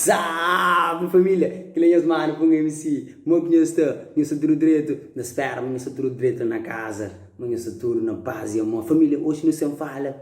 Salve família, kel é nhas manu pa un MC Mo ki nhos sta? Nhos sta tudu dretu? Na spera ma nhos sta tudu dretu na kaza, ma nhos sta tudu na paz y amor Família, oxi nu sen fala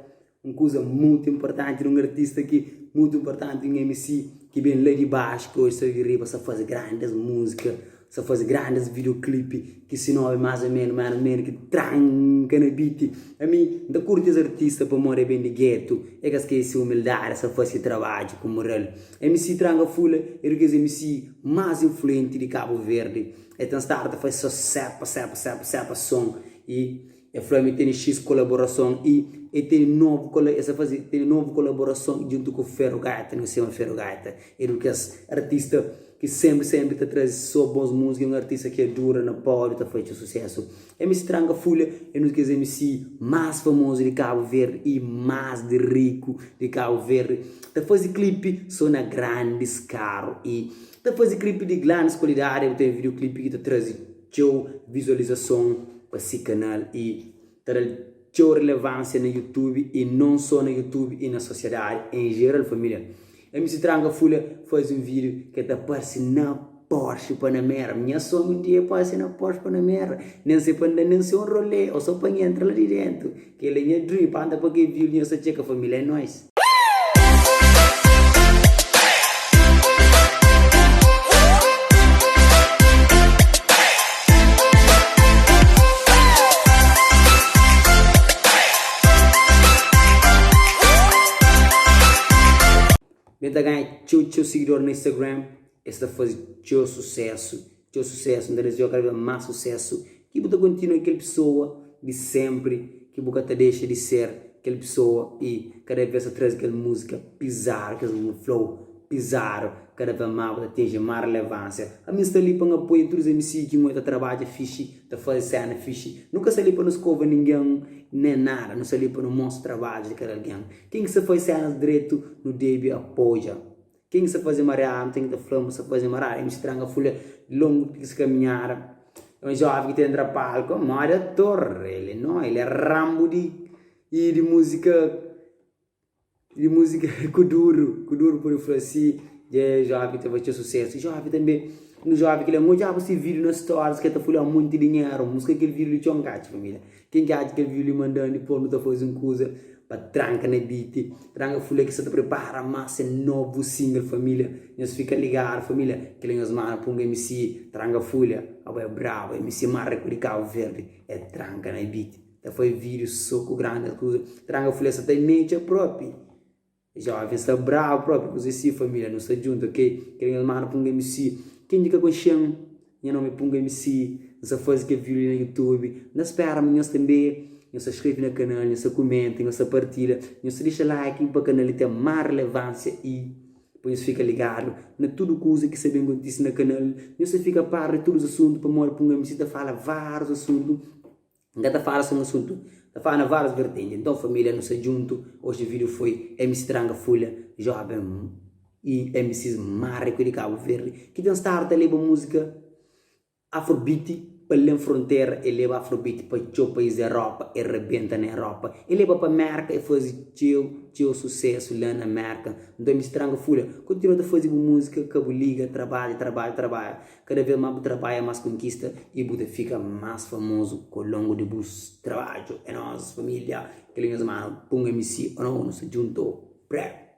un kuza mutu inportanti di un artista ki mutu inportanti un MC ki ben la di baxu ki oxi sta di riba sta faze grandes múzika Sa faze grandes videoclip ki si nomi mas o menu menu menu ki tranka na beat. Ami N ta kurti es artista pamodi e ben di getu, e ka skese humildadi, sa fase si trabadju ku mural. MC Tranka Fula e di kes MC mas influenti di Kabu Verdi. E ten stadu ta fase so sepa sepa sepa sepa son i e fla ma e tene X kolaborason i e tene novu kola e sa fase tene novu kolaborason djuntu ku Ferro Gaita, nu sema Ferro Gaita e di kes artista. Ki senpri senpri ta traze so bons múzika, un artista ki adura na pódiu ta faze txeu susésu. MC Tranka Fulha é un di kes MC más famozu di Kabu Verdi y más di riku di Kabu Verdi. Ta faze klipi so na grandis karu y ta faze klipi di grandis kualidadi. Bu ten videoklipi ki ta traze txeu vizualizason pa si kanal y ta da-l txeu relevansia na YouTube y non so na YouTube y na sosiadadi en jeral familia. MC Tranka Fulha faze un video ke ta parse na Porsche Panamera. Nha sonhu un dia é parse na Porsche Panamera. Nen se pa N da nen se un rolê o so pa N entra la di dentu. Kel é nha dream. Pa anda pa kel video li nha sta txeka familia é nóis. Ben ta ganha txeu txeu sigidor na Instagram, es ta faze txeu susésu, txeu susésu, N ta dizeba kada bês más susésu, ki bu ta kontinua kel pesoa di sénpri, ki bu ka ta dexa di ser kel pesoa i kada bês ta traze kel múzika pizadu, kes flow pizadu, kada bês más bu ta atinji más relevánsia. Ami N sta li pa N apoia tudu es MC ki N ta trabadja fixi. Ta faze sena fixi. Nu ka sta li pa nu skova ningen nen nada. Nu sta li pa nu mostra trabadju di kada algen. Ken ki sta faze senas dretu, nu debe apoia. Ken ki sta faze mariadu, nu ten ki ta fla ma sta faze mariadu. MC Tranka Fulha, di longu di se kaminhada, é un joven ki ta entra palku modi ator. El no, el é rambu di di muzika. Di múzika kuduru, kuduru pode fla si dja é jovi ki ta faze txeu susésu. Jovi tanbe, un jovi ki la, N odjaba se vídiu na stories ki el ta fulha un monti dinheru. N buska kel vídiu li txeu, N ka atxa família. Ken ki atxa kel vídiu li manda-m dipôs nu ta faze un kuza pa tranka na beat. Tranka fulha ki sta ta pripara más se novu single família. Nhos fika ligadu família, kel-la nhos manda pa un MC Tranka Fulha, abo é brabu, MC más riku di Kabu Verdi é tranka na beat. Ta fai video so ku grandi kuza. Tranka fulha sa ta mecha propi. Jovem sta bravo propi kuza si familia nu sta djuntu ok. Kel nhos manda punga MC. Ken ki ka konxen nha nomi é punga MC. N sa fazi kel video li na youtube. N ta spera ma nhos tanbe nhos ta skrebe na kanal, nhos ta kumenta, nhos ta partilha, nhos ta dexa like pa kanal li ten más relevansia i pa nhos fika ligadu na tudu kuza ki sta ben kontise na kanal. Nhos ta fika a par di tudu asuntu pamodi punga MC ta fala várius asuntu. N ka ta fala so un asuntu, N ta fala na várius vertenti. Nton família nu sta djuntu. Oji vídiu foi MC Tranka Fulha, jóven i MCs más riku di Kabu Verdi ki ten stadu ta leba múzika afrobeat pa alen frontera. E leba afrobeat pa txeu país di Eropa, e rebenta na Eropa, e leba pa Mérka, e faze txeu txeu susésu la na Mérka. Nton MC Tranka Fulha, kontinua ta faze bu múzika, ka bu liga, trabadja, trabadja, trabadja. Kada vez más bu trabadja más konkista y bu ta fika más famozu ku longu di bus trabadju. É nos familia, kel nhos manu Pung MC o no, nu sta djunto. Prep.